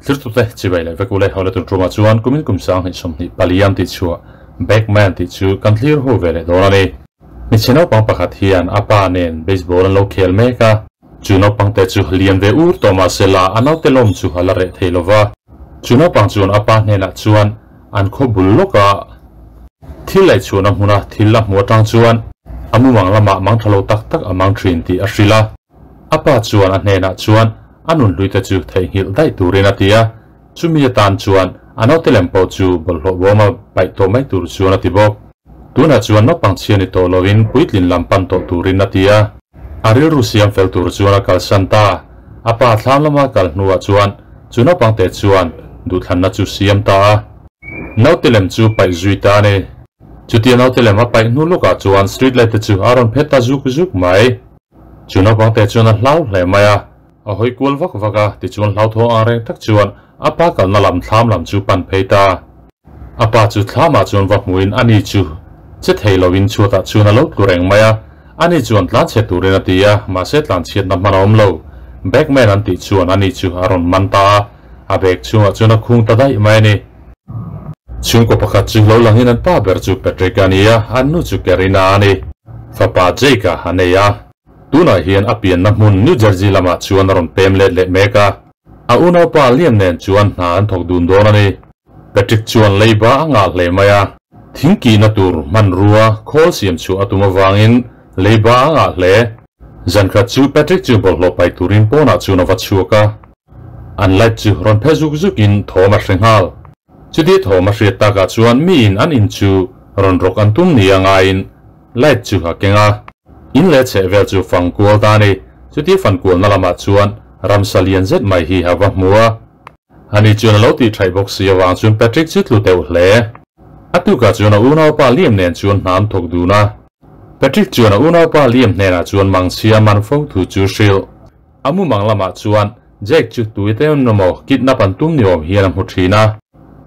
Thirtute chibai leh vek ule hawle tun tumah chuan kumin kum 2024 an tih chhuah Bagman tih chu kan thlir ho ve leh dawn a ni. Hmeichhe naupang pakhat hian a pa nen baseball an lo khel mek a, chu naupang te chu lian ve ur tawh mah sela a naute lawm chu a la reh thei lova. Chu naupang chuan a pa hnenah chuan an khaw bul lawka thil laih chhuahna hmuna thil a hmuh atang chuan a mumang lamah mang tha lo tak tak a mang thin tih a hrilh a. A pa chuan a hnenah chuan a nunhlui te chu theihnghilh daih turin a ti a, chumi atan chuan a naute lem pawh chu bawlhhlawh bawma paih tawh mai tur chuan a ti bawk. Tunah chuan naupang chhia ni tawh lovin puitlin lam pan tawh turin a ti a, a rilru siam fel tur chuan a kalsan ta. A pa thlam lama kal hnuah chuan chu naupang te chuan duhthlanna chu siam ta a, naute lem chu paih zui ta a ni. Chutia naute lem a paih hnu lukah chuan street light te chu a rawn phet ta zuk zuk mai. Chu naupang te chuan a hlau hle mai a, a hawi kual vak vak a, tichuan hlauthawng ang reng tak chuan a pa kalna lam thlam lam chu pan phei ta. A pa chu thlamah chuan va hmuin a ni chu che thei loin chhuatah chuan a lo tlu reng mai a, ani chuan tlanchhe turin a ti a, mahse tlanchhiatna hman a awm lo. Bagman an tih chuan ani chu a rawn man ta a, a bag chhungah chuan a khung ta daih mai a ni. Chhungkaw pakhat chu lo langin an pa ber chu Patrick a ni a, an nu chu Karina a ni. Fapa Jake-a a nei a. Tunah hian a pianna hmun New Jersey lamah chuan a rawn pem let leh mek a. A unaupa Liam nen chuan hna an thawk dun dawn a ni. Patrick chuan leiba a ngah hle mai a. Thingkihna tur hmanrua khawl siam chhuah a tum avangin leiba a ngah hle. Zankhat chu Patrick chu bawlhhlawh paih turin pawnah chuan a va chhuak a. An light chu rawn phe zuk zukin thawm a hre nghal. Chuti thawm a hriat takah chuan miin an in chu rawn rawk an tum nia ngaiin light chu a keng a. In leh chheh vel chu fang kual ta a ni. Chuti fan kualna lamah chuan ramsa lian zet mai hi a va hmu a. Ani chuan a lo tih thaih bawk si avang chuan Patrick chu tlu deuh hle. A tukah chuan a unaupa Liam nen chuan hna an thawk dun a. Patrick chuan a unaupa Liam hnenah chuan mangchhia man fo thu chu hrilh. A mumang lamah chuan Jake chu tuite emaw kidnap an tum ni awm hian a hmu thin a.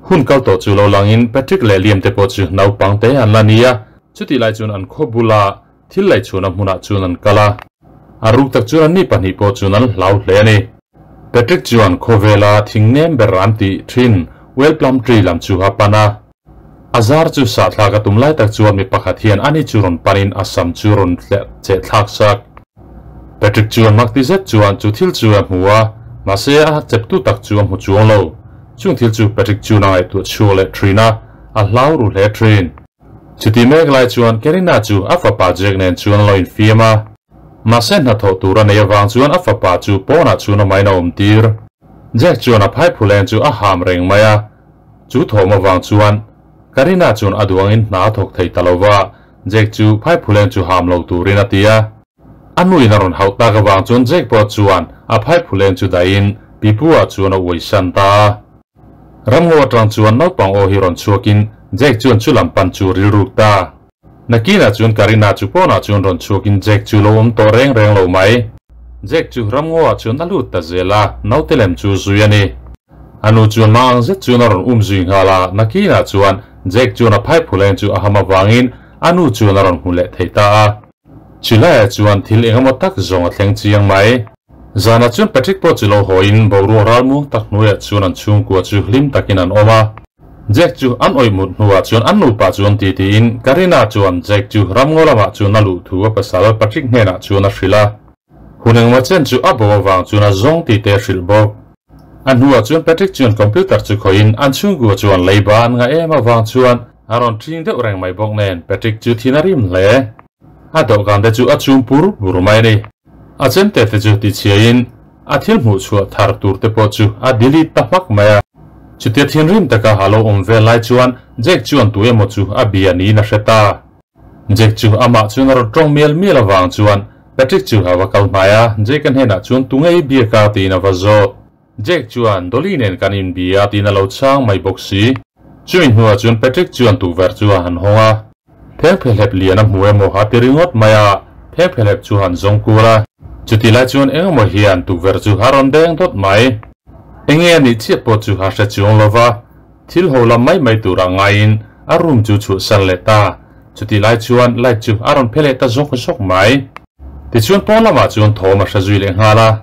Hun kal tawh chu lo langin Patrick leh Liam te pawh chu naupang te an la ni a, chutih lai chuan an khaw bula thil laih chhuahna hmunah chuan an kal a. A ruk tak chuan anni pahnih pawh chuan an hlau hle a ni. Patrick chuan khawvela thing nem ber an tih thin Well Plum Tree lam chu a pan a. A zar chu sahthlak a tum lai tak chuan mi pakhat hian ani chu rawn panin a sam chu rawn cheh thlak sak. Patrick chuan mak ti zet chuan chu thil chu a hmu a, mahse a cheptu tak chu a hmu chuang lo. Chung thil chu Patrick chuan a ngaihtuah chhuak leh thin a, a hlau ru hle thin. Chuti mek lai chuan Karina chu a fapa Jack nen chuan a lo infiam a, mahse hnathawh tur a nei avang chuan a fapa chu pawnah chuan a main a awm tir. Jack chuan a phaiphuleng chu a ham reng mai a, Chu thawm avang chuan Karina chuan a duangin hna a thawk thei ta lo va, Jake chu phaiphuleng chu ham lo turin a ti a. A nuin a rawn hauh tak avang chuan Jake pawh chuan a phaiphuleng chu dahin pipu-ah chuan a uaisan ta a. Ramngaw atang chuan naupang aw hi rawn chhuakin Jake chuan chu lam pan chu rilruk ta. Nakinah chuan Karina chu pawnah chuan rawn chhuakin Jake chu lo awm tawh reng reng lo mai. Jake chu ramngaw-ah chuan a lut ta zel a, naute lem chu zui a ni. A nu chuan mang ang zet chuan a rawn um zui nghal a, nakinah chuan Jake chuan a phaiphuleng chu a ham avangin a nu chuan a rawn hmu leh thei ta a. Chulaiah chuan thil eng emaw tak zawng a thleng chiang mai. Zanah chuan Patrick pawh chu lo hawiin boruak ralmuang tak hnuaiah chuan an chhungkua chu hlim takin an awm a. Jack chu an awih mut hnuah chuan an nupa chuan ti tiin Karina chuan Jack chu ramngaw lamah chuan a luh thu a pasal Patrick hnenah chuan a hrilh a. Hun engmaw chen chu a bo avang chuan a zawng ti te a hrilh bawk. A hnuah chuan Patrick chuan computer chu khawihin an chhungkua chuan leiba an ngah em avang chuan a rawn ṭhing deuh reng mai bawk nen Patrick chu thin a rim hle. A dawhkan te chu a chum pur pur mai a ni. A chemte te chu tichhiain a thil hmuh chhuah thar tur te pawh chu a delete ta hmak mai a. Chutia thinrim taka a lo awm vel lai chuan Jack chuan tu emaw chu a bia niin a hre ta. Jack chu amah chuan a rawn tawng mial mial avang chuan Patrick chu a va kal hnai a, Jack-a hnenah chuan tu ngei biak a tiin a va zawt. Jack chuan Dolly nen kan inbia tiin a lo chhang mai bawk si. Chumi hnuah chuan Patrick chuan tukverh chu a han hawng a. Phengphehlep lian a hmu emaw a ti ringawt mai a, phengphehlep chu han zawng kur a. Chuti lai chuan eng emaw hian tukverh chu a rawn deng dawt mai. Enge a nih chiah pawh chu a hre chuang lo va, thil ho lam mai mai turah ngaiin a room chu chhuahsan leh ta. Chuti lai chuan light chu a rawn phe leh ta zawk zawk mai. Tichuan pawn lamah chuan thawm a hre zui leh nghal a.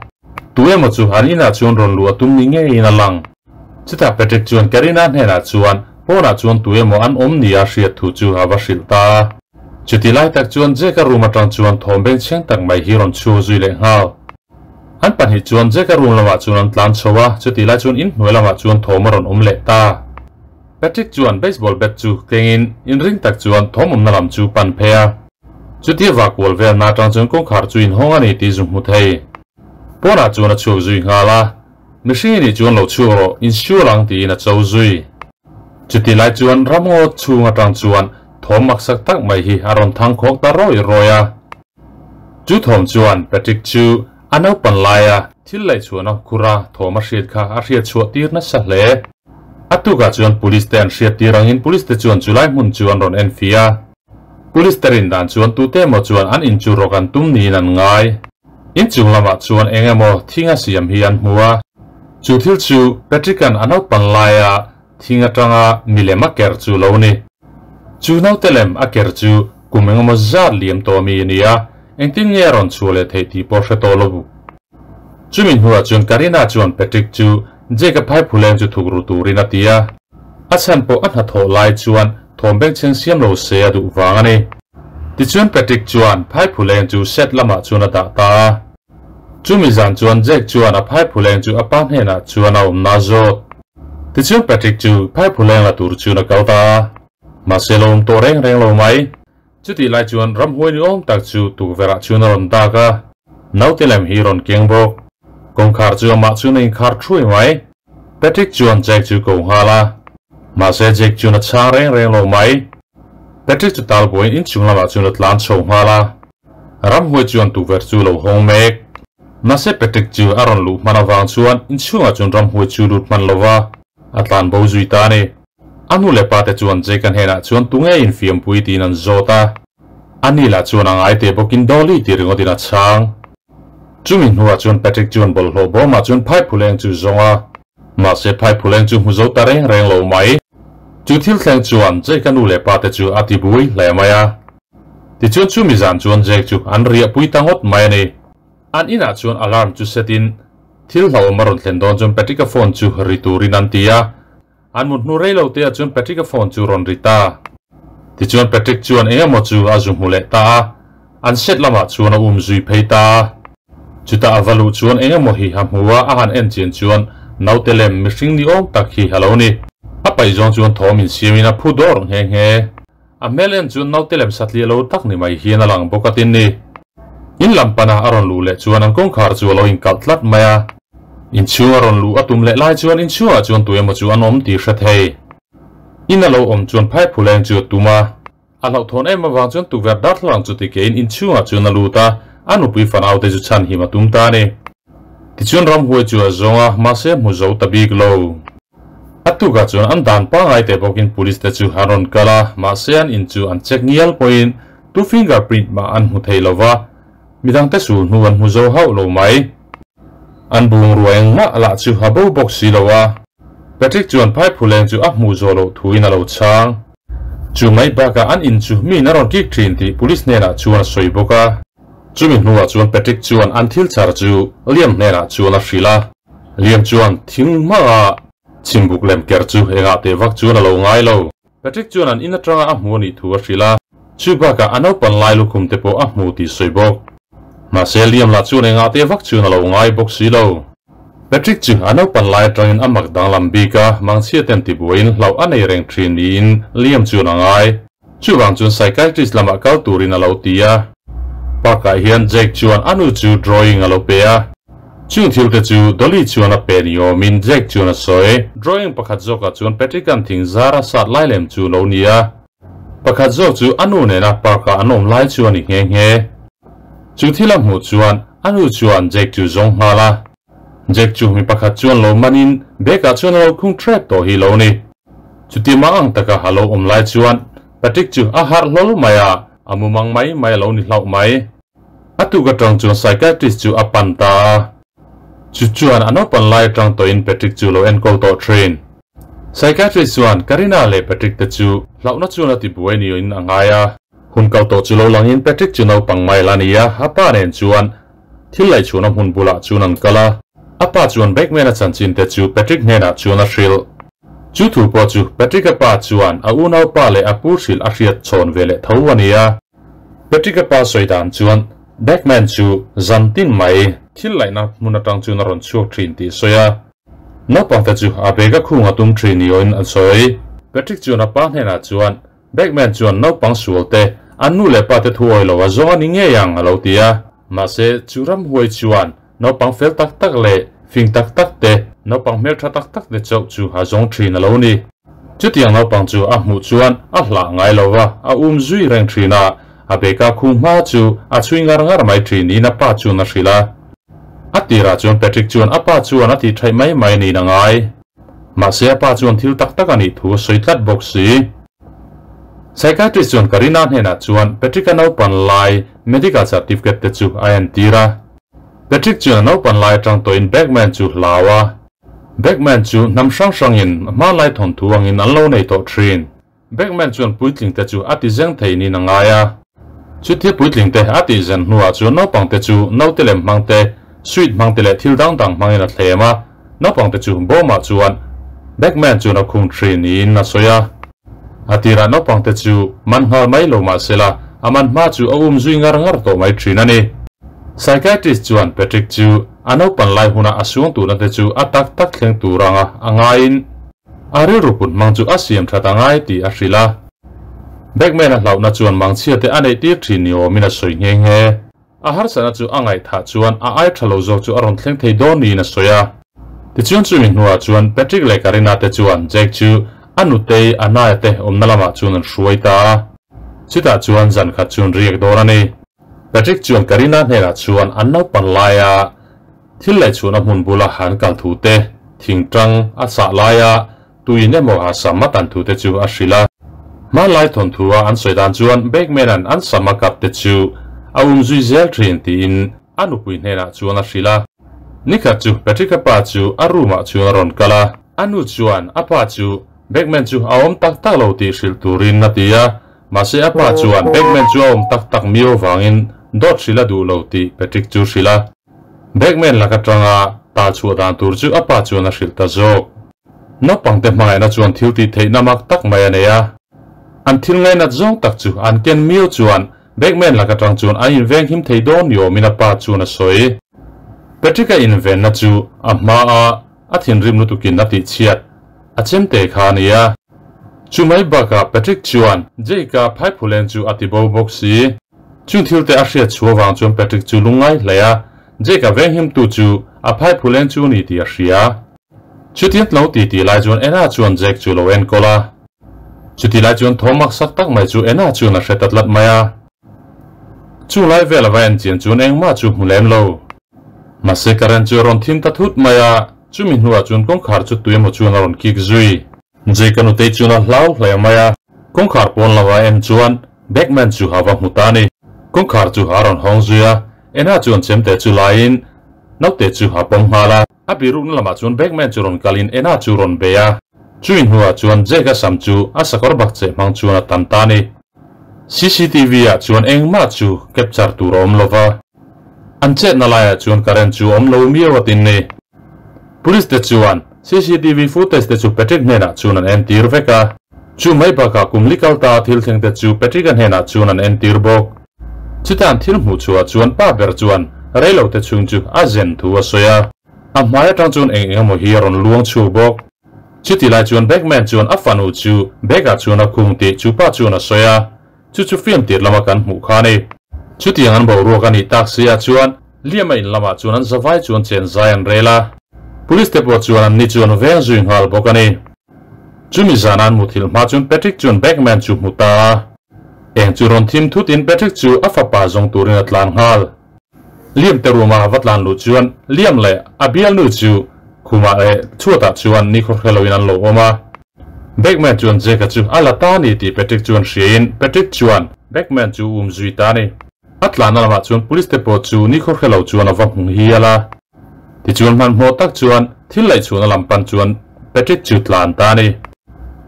Tu emaw chu an inah chuan rawn luh a tum ni ngeiin a lang. Chutah Patrick chuan Karina hnenah chuan pawnah chuan tu emaw an awm nia hriat thu chu a va hrilh ta a. Chuti lai tak chuan Jack-a room atang chuan thawm bengchheng tak mai hi rawn chhuak zui leh nghal. An pahnih chuan Jack-a room lamah chuan an tlan chho a, chuti lai chuan inhnuai lamah chuan thawm a rawn awm leh ta. Patrick chuan baseball bat chu kengin inring tak chuan thawm awmna lam chu pan phei a. Chutia vakual velna atang chuan kawngkhar chu inhawng a ni tih zu hmu thei. Pawnah chuan a chhuak zui nghal a, Mihring i nih chuan lo chhuak rawh, insual ang tiin a cho zui. Chuti lai chuan ramngaw chhung atang chuan thawm maksak tak mai hi a rawn thang khawk ta rawi rawi a. Chu thawm chuan Patrick chu a naupan laia thil laihchhuahna khura thawm a hriat kha a hriat chhuah tir nasa hle. A tukah chuan police te an hriat tir angin police te chuan chulai hmun chu an rawn enfi a. Police te rin dan chuan tute emaw chuan an in chu rawk an tum niin an ngai. Inchung lamah chuan eng emaw thing a siam hi an hmu a. Chu thil chu Patrick-a'n a naupan laia thing atanga milem a ker chu lo ni. Chu naute lem a ker chu kum engemaw zat liam tawh mi a ni a, engtin nge a rawn chhuah leh theih tih pawh hre tawh lo. Chumi hnuah chuan Karina chuan Patrick chu Jake-a phaiphuleng chu thuk ru turin a ti a. A chhan pawh a hnathawh lai chuan thawm bengchheng siam lo se a duh vang a ni. Tichuan Patrick chuan phaiphuleng chu shed lamah chuan a dah ta a. Chumi zan chuan Jake chuan a phaiphuleng chu a pa hnenah chuan a awmna a zawt. Tichuan Patrick chu phaiphuleng la tur chuan a kal ta a. Mahse lo awm tawh reng reng lo mai. Chutih lai chuan ramhuai ni awm tak chu tukverh-ah chuan a rawn dak a, naute lem hi rawn keng bawk. Kawngkhar chu amah chuan a inkhar thuai mai. Patrick chuan Jack chu ko nghal a, mahse Jack chuan a chhang reng reng lo mai. Patrick chu tal buaiin inchung lamah chuan a tlan chho nghal a, ramhuai chuan tukverh chu lo hawng mek. Mahse Patrick chu a rawn luh hman avang chuan inchhungah chuan ramhuai chu lut hman lo va, a tlan bo zui ta a ni. A nu leh pa te chuan Jake-a hnenah chuan tunge infiampui tiin an zawt a. Ani lah chuan a ngai teh bawkin Dolly tih ringawtin a chhang. Chumi hnuah chuan Patrick chuan bawlhhlawh bawmah chuan phaiphuleng chu zawng a. Mahse phaiphuleng chu hmu zo ta reng reng lo mai. Chu thil thleng chuan Jake-a nu leh pa te chu a tibui hle mai a. Tichuan chumi zan chuan Jake chu an riahpui ta ngawt mai a ni. An inah chuan alarm chu set in thil hlauhawm a rawn thlen dawn chuan Patrick-a phone chu ri turin an ti a. An mut hnu rei lo te ah chuan Patrick-a phone chu rawn ri ta. Tichuan Patrick chuan eng emaw chu a zu hmu leh ta a, an set lamah chuan a um zui phei ta a. Chutah a va luh chuan eng emaw hi a hmu a, a han en chian chuan naute lem mihring ni awm tak hi a lo ni. A paih zawng chuan thawm insiamin a phu dawr nghe nghe. A hmel en chuan naute lem satliah lo tak ni mai hian a lang bawk a tin ni. In lam pana a rawn luh leh chuan an kawngkhar chu a lo inkalh tlat mai a. Inchhung a rawn luh a tum leh lai chuan inchhungah chuan tu emaw chu an awm tih hre thei. In a lo awm chuan phaiphuleng chu a tum a. A hlauhthawn em avang chuan tukverh darthlalang chu tikeiin inchhungah chuan a lut a, a nupui fanaute chu chhanhim a tum ta a ni. Tichuan ramhuai chu a zawng a, mahse hmu zo ta bik lo. A tukah chuan an dan pangngai teh bawkin police te chu an rawn kal a, mahse an in chu an check ngial pawhin tu finger print mah an hmu thei lo va, midangte sul hnu an hmu zo hauh lo mai. An bungrua engmah lah chu a bo bawk si lo a, Patrick chuan phaiphuleng chu a hmuh zawh loh thuin a lo chhang. Chu mai bakah an in chu miin a rawn kik thin tih police hnenah chuan a sawi bawk a. Chumi hnuah chuan Patrick chuan an thil char chu Liam hnenah chuan a hrilh a. Liam chuan thing hmanga chhimbuk lem ker chu engah teh vak chuan a lo ngai lo. Patrick chuan an in atanga a hmu a nih thu a hrilh a, chu bakah a naupan lai lukhum te pawh a hmu tih sawi bawk. Mahse Liam lah chuan engah teh vak chuan a lo ngai bawk si lo. Patrick chu a naupan lai atangin a mak danglam bik a, mangchhia ten tibuaiin hlauh a nei reng thin niin Liam chuan a ngai. Chuvang chuan psychiatrist lamah kal turin a lo ti a. Park-ah hian Jake chuan a nu chu drawing a lo pe a. Chung thil te chu Dolly chuan a pe ni awmin Jake chuan a sawi. Drawing pakhat zawkah chuan Patrick-a'n thing zar a sat lai lem chu lo ni a. Pakhat zawk chu a nu nena park-ah an awm lai chu a ni nghe nghe. Chu thil a hmuh chuan a nu chuan Jake chu zawng nghal a. Jake chu mi pakhat chuan lo manin bag-ah chuan a lo khung tep tawh hi lo ni. Chuti mah ang taka a lo awm lai chuan Patrick chu a harh hlawl mai a, a mumang mai mai a lo ni hlauh mai. A tuk atang chuan psychiatrist chu a pan ta a, chu chuan a naupan lai atang tawhin Patrick chu lo enkawl tawh thin. Psychiatrist chuan Karina leh Patrick te chu hlauhna chuan a ti buai niin a ngai a. Hun kal tawh chu lo langin Patrick chu naupang mai la ni a, a pa nen chuan thil laihchhuahna hmun bulah chuan an kal a. A pa chuan Bagman-a chanchin te chu Patrick hnenah chuan a hrilh. Chu thu pawh chu Patrick-a pa chuan a unaupa leh a pu hrilh a hriat chhawn ve leh tho a ni a. Patrick-a pa sawi dan chuan Bagman chu zan tin mai thil laihna hmun atang chuan a rawn chhuak thin tih a sawi a. Naupang te chu a bag a khung a tum thin ni-awin an sawi. Patrick chuan a pa hnenah chuan Bagman chuan naupang sual te, an nu leh pa te thu awi lo a zawng a ni ngei ang a lo ti a. Mahse, chu ramhuai chuan naupang fel tak tak leh fing tak tak te, naupang hmeltha tak tak te chauh chu a zawng thin a lo ni. Chutiang naupang chu a hmuh chuan a hlah ngai lo va, a um zui reng thin a, a beka khung hma chu a chhui ngar ngar mai thin niin a pa chuan a hrilh a. A tirah chuan Patrick chuan a pa chuan a tih thaih mai mai niin a ngai. Mahse a pa chuan thil tak tak a nih thu a sawi tlat bawk si. Psychiatrist chuan Karina hnenah chuan Patrick-a naupan lai medical certificate te chu a entir a. Patrick chuan a naupan lai atang tawhin Bagman chu hlau a. Bagman chu hnam hrang hrangin hmanlai thawnthu angin an lo nei tawh thin. Bagman chuan puitling te chu a ti zeng thei niin a ngai a. Chutia puitling te a tih zen hnuah chuan naupang te chu naute lem hmang te, sweet hmang te leh thil dang dang hmangin a thlem a. Naupang te chu bawmah chuan Bagman chuan a khung thin niin a sawi a. A tirah naupang te chu man nghal mai lo mah sela a man hma chu a um zui ngar ngar tawh mai thin a ni. Psychiatrist chuan Patrick chu a naupan lai huna a suang tuhna te chu a tak tak thleng tur anga a ngaiin, A rilru put hmang chu a siam that a ngai tih a hrilh a. Bagman a hlauhna chuan mangchhia te a neih tir thin ni awmin a sawi nghe nghe. A harsatna chu a ngaihthah chuan a ai tha lo zawk chu a rawn thleng thei dawn niin a sawi a. Tichuan chumi hnuah chuan Patrick leh Karina te chuan Jack chu a nutei Anaya te awmna lamah chuan an hruai ta a. Chutah chuan zan khat chu an riak dawn a ni. Patrick chuan Karina hnenah chuan an naupan laia Thil leh chhuahna hmun bula han kal thu te, thingtang a chah laia tuin emaw a sam a tan thu te chu a hrilh a. Hmanlai thawnthua an sawi dan chuan Bagman-a'n an sam a kap te chu a um zui zel thin tiin a nupui hnenah chuan a hrilh a. Nikhat chu Patrick-a pa chu a room-ah chuan a rawn kal a. A nu chuan a pa chu Bagman chu a awm tak tak lo tih hrilh turin a ti a, mahse a pa chuan Bagman chu a awm tak tak miau vangin dawt hrilh a duh lo tih Patrick chu hrilh a. Bagman lak atanga tal chhuah dan tur chu a pa chuan a hrilh ta zawk. Naupangte hmangaihna chuan thil tih theihna mak tak mai a nei a. An thil ngainat zawng tak chu an ken miau chuan Bagman lak atang chuan an inveng him thei dawn ni awmin a pa chuan a sawi. Patrick-a invenna chu a hma a a thinrim lutukin a tihchhiat a chemte kha a ni a. Chu mai bakah Patrick chuan Jake-a phaiphuleng chu a ti bo bawk si. Chung thil te a hriat chhuah vang chuan Patrick chu lungngai hle a, Jake a venghimtu chu a phai phuleng chu ni tih a hria. Chutiang tlo ti tih lai chuan Anna chuan Jake chu lo enkawl a. Chuti lai chuan thaw maksak tak mai chu Anna chuan a hre ta tlat mai a. Chung lai vel a va en chian chuan engmah chu hmu lem lo. Mahse current chu a rawn thim ta thut mai a, chumi hnuah chuan kawngkhar chu tui emaw chuan a rawn kik zui. Jake a nutei chuan a hlau hle mai a, kawngkhar pawn lo a en chuan Bagman chu a va hmu ta a ni. Kawngkhar chu a rawn hawng zui a, Anna chuan chemte chu laiin naute chu a pawm nghal a. A birukna lamah chuan Bagman chu rawn kalin Anna chu rawn bei a. Chumi hnuah chuan Jake-a sam chu a sakawr bakcheh hmang chuan a tan ta a ni. CCTV ah chuan engmah chu capture tur a awm lo va, an chetna laiah chuan current chu a awm lo miau a tin ni. Police te chuan CCTV footage te chu Patrick hnenah chuan an entir vek a. Chu mai bakah kum li kal ta thil thleng te chu Patrick-a hnenah chuan an entir bawk. Chutan thil hmuh chhuah chuan pa ber chuan reilo te chhung chu a zen thu a sawi a. A hmai atang chuan eng eng emaw hi a rawn luang chhuak bawk. Chuti lai chuan Bagman chuan a fanu chu bag-ah chuan a khung tih chu pa chuan a sawi a. Chu chu film tir lama kan hmuh kha a ni. Chutiang an boruak a nih tak si ah chuan Liam-a in lamah chuan an zavai chuan chen zai an rel a. Police te pawh chuan an ni chuan veng zui nghal bawk a ni. Chumi zana an muthilh hma chuan Patrick chuan Bagman chu hmu ta a. Eng chu rawn thim thut in Patrick chu a fapa zawng turin a tlan nghal. Liam te room a va tlan luh chuan Liam leh a bialnu chu khumah leh chhuatah chuan ni khawhre loin an lo awm a. Bagman chuan Jack-a chu a la ta a ni tih Patrick chuan hriain Patrick chuan Bagman chu um zui ta a ni. A tlanna lamah chuan police te pawh chu ni khawhre lo chuan a va hmu hial a. Tichuan hmanhmawh tak chuan thil laih chhuahna lam pan chuan Patrick chu tlan ta a ni.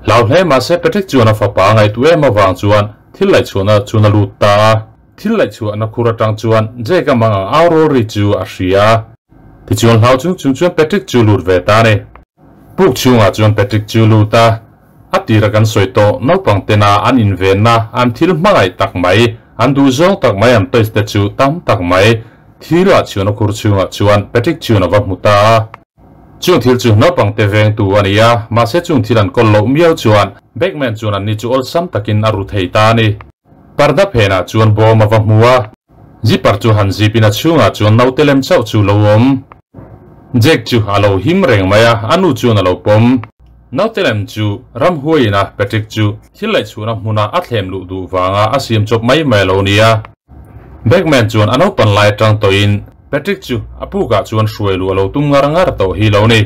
Hlau hle mahse Patrick chuan a fapa a ngaihtuah em avang chuan thil laih chhuahna chuan a lut ta a. Thil laih chhuahna khur atang chuan Jake-a mang ang au rawl ri chu a hria. Tichuan hlau chung chung chuan Patrick chu lut ve ta a ni. Puk chhungah chuan Patrick chu lut a, a tira kan sawi tawh naupang tena an invenna an thil hmangaih tak mai, an duhzawng tak mai an toys te chu tam tak mai thilah chuan a khur chhungah chuan Patrick chuan a va hmu ta a. Chung thil chu naupang te vengtu a ni a, mahse chung thil an kawl loh miau chuan Bagman chuan anni chu awlsam takin a ru thei ta a ni. Parda phenah chuan bawm a va hmu a, zipper chu han zip in a chhungah chuan naute lem chauh chu lo awm. Jack chu a lo him reng mai a, a nu chuan a lo pawm. Naute lem chu ramhuaiin a Patrick chu thil laih chhuahna hmuna a thlem luh duh vanga a siam chawp mai mai a lo ni a. Bagman chuan a naupan lai atang tawhin Patrick chu a pukah chuan hruai luh a lo tum ngar ngar tawh hi lo ni.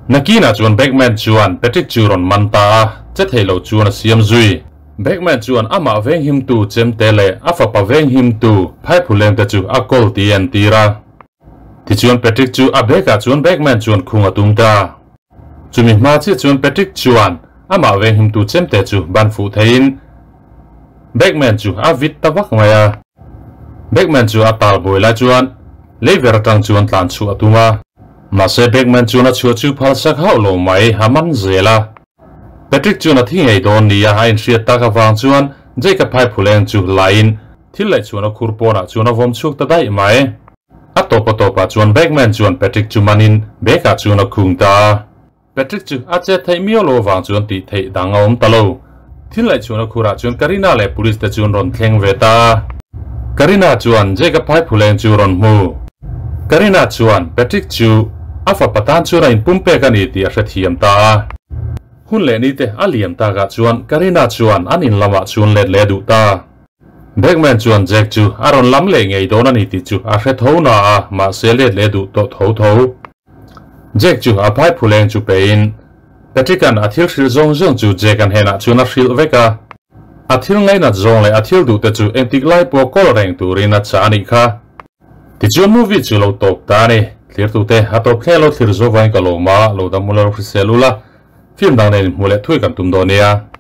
Nakinah chuan Bagman chuan Patrick chu rawn man ta a, che thei lo chuan a siam zui. Bagman chuan amah venghimtu chemte leh a fapa venghimtu phaiphulengte chu a kawl tih a entir a. Tichuan Patrick chu a bag ah chuan Bagman chuan khung a tum ta. Chumi hma chiah chuan Patrick chuan amah venghimtu chemte chu ban fuh theiin Bagman chu a vit ta vak mai a. Bagman chu a tal buai lai chuan leiver atang chuan tlan chhuah a tum a. Mahse Bagman chuan a chhuah chu phalsak hauh lo mai a man zel a. Patrick chuan a thi ngei dawn nia a inhriat tak avang chuan Jake-a phai phuleng chu laiin thil laih chhuan a khur pawnah chuan a vawm chhuak ta daih mai. A tawp a tawpah chuan Bagman chuan Patrick chu manin bag-ah chuan a khung ta a. Patrick chu a chet theih miau lo avang chuan tih theih dang a awm ta lo. Thil laih chhuan a khurah chuan Karina leh police te chuan rawn thleng ve ta a. Karina chuan Jake-a phai phuleng chu rawn hmu. Karina chuan Patrick chu a fapa tan chuan a inpumpek a ni tih a hrethiam ta a. Hun leh ni te a liam takah chuan Karina chuan an in lamah chuan let leh a duh ta. Bagman chuan Jack chu a rawn lam leh ngei dawn a ni tih chu a hre tho na a, mahse let leh duh tawh tho tho. Jack chu a phai phuleng chu pein Patrick-a'n a thil hrilh zawng zawng chu Jack-a'n henah chuan a hrilh vek a. A thil ngainat zawng leh a thil duhte chu engtik lai pawh kawl reng turin a chah a nih kha. Tichuan movie chu lo tawp ta a ni. Thlirtute a tawp thleng lo thlir zo vain ka lawm a, lo dam ula lo hrisel ula, film dang nen inhmuh leh thui kan tum dawn nia.